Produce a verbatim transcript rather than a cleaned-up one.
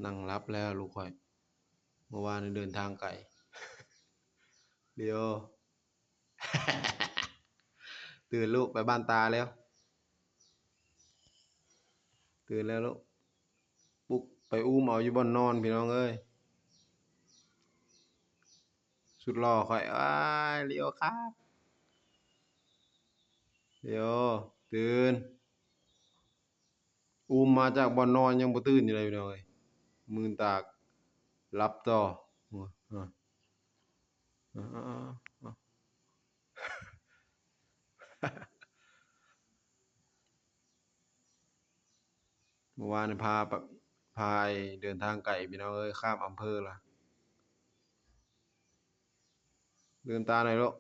นั่งหลับแล้วลูกข่อย เมื่อวานนี้เดินทางไกล ลีโอ ตื่นลูก ไปบ้านตาแล้ว ตื่นแล้วลูก ปลุกไปอุ้มเอาอยู่บ่อนนอนพี่น้องเอ้ย สุดหล่อข่อย อ้าย ลีโอครับ ลีโอ ตื่น อุ้มมาจากบ่อนนอนยังบ่ตื่นอยู่เลยพี่น้องเอ้ย มืนตาก หลับต่อ อ่ะ อ่ะ อ่ะ อ่ะ เมื่อวานนี้พาปะ พาไอ้เดินทางไกลพี่น้องเอ้ย ข้ามอำเภอละ ลืมตาหน่อยลูก